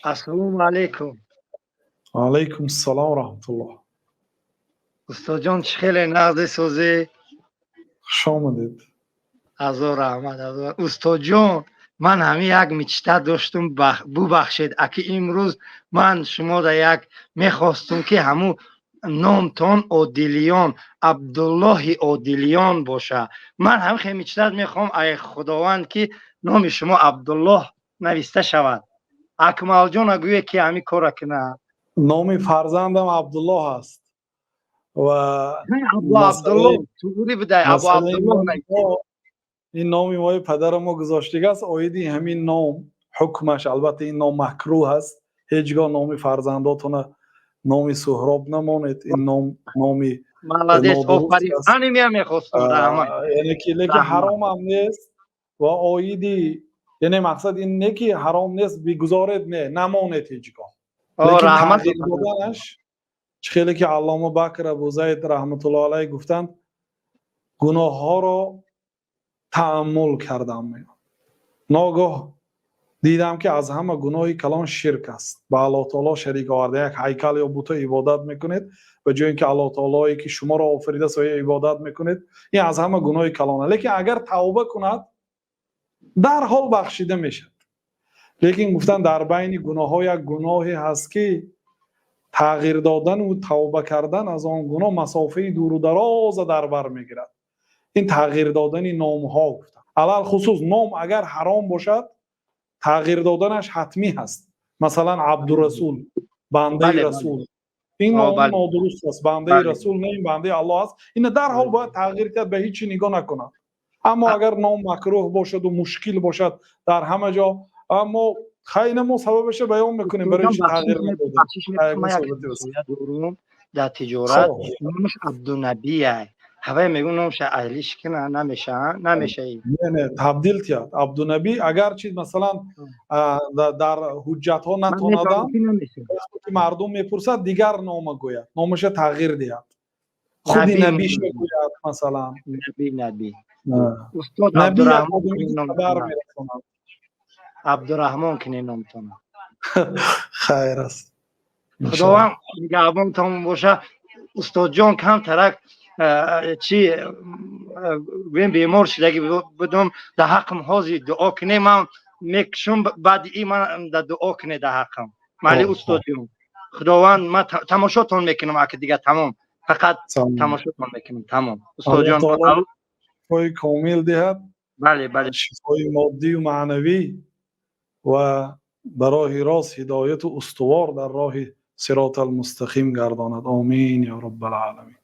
Ассалому алайкум. Алайкум ассалом ва раҳматуллоҳ. Устодҷон, чӣ хеле нағзе, созӣ? Хуш омадед. Ҳазор раҳмат, ҳазор. Устодҷон, ман ҳамин як мечта доштум, бубахшед, аки имрӯз ман шумода як мехостум, ки ҳамун номтон Одилиён, Абдуллоҳи Одилиён боша. Ман ҳамин хел мечта мехоҳам, ай Худованд, ки номи шумо Абдуллоҳ нависта шавад. Акмалҷона гӯе, ки ҳамин кора кунад. Номи фарзандам Абдуллоҳ аст ва Абдуллоҳ туғри будай, Абу Абдуллоҳ. Ин номи мои падарамо гузоштагааст. Оиди ҳамин ном ҳукмаш, албатта, ин ном макрӯҳ аст. Ҳеҷ гоҳ номи фарзандотона номи Суҳроб намонед. Ин ном номи яъне ки, лекин ҳаромам нест. Ва оиди, яъне мақсад ин не ки ҳаром нест, бигузоред, не, намонед ҳеҷ гоҳ. Лекин тағйир доданаш, чӣ хеле ки Аллома Бакр Абу Зайд раҳматуллоҳ алайҳ гуфтанд: «Гуноҳҳоро тааммул кардам, ногоҳ дидам, ки аз ҳама гуноҳи калон ширк аст. Ба Аллоҳ таоло шарик оварда, як ҳайкал ё бута ибодат мекунед, ба ҷои ин ки Аллоҳ таолое ки шуморо офаридааст ибодат мекунед. Ин аз ҳама гуноҳи калона.» Лекин агар тавба кунад, дарҳол бахшида мешавад. Лекин гуфтанд, дар байни гуноҳҳо як гуноҳе ҳаст, ки тағйир додану тавба кардан аз он гуноҳ масофаи дуру дароза дар бар мегирад. Ин тағйир додани номҳо, гуфтанд. Алалхусус ном агар ҳаром бошад, тағйир доданаш ҳатмӣ ҳаст. Масалан, Абдурасул, бандаи Расул, ин ном нодуруст аст. Бандаи Расул не, ин бандаи Аллоҳ аст. Ина дарҳол бояд тағйир кард, ба ҳеҷ чи нигоҳ накунад. Аммо агар ном макрӯҳ бошаду мушкил бошад дар ҳама ҷо, аммо хайна, мо сабабаша баён мекунем, барои чи тағйир надодем. Дар тиҷорат номаш Абдунабия, ҳавай мегӯ, номша айлиш кина, намеша, намешаи? Не, табдил тиҳад Абдунабӣ. Агарчи, масалан, дар ҳуҷҷатҳо натонадам, ки мардум мепурсад, дигар нома гӯяд, номаша тағйир диҳад, худи Набиш мегӯяд, масалан. Наби, Наби. Устод Абдураҳмон мерасонад. Абдураҳмон кине номтона. Хайр аст. Худованд нигаҳбонтон боша, устодҷон. Камтарак чи гӯем, бемор шудаги будум. Дар ҳаққам ҳозир дуо кине, ман мекушум. Баъди и ман да дуо кине дар ҳаққам. Майли, устодҷон, Худованд, ман тамошотон мекунам, аки дига тамом, фақат тамошотон мекунам, тамом, устодҷон. Шифои комил диҳад. Бале. Шифои моддию маънавӣ ва ба роҳи рост ҳидояту устувор, дар роҳи сироти алмустақим гардонад. Омин ё роббал оламин.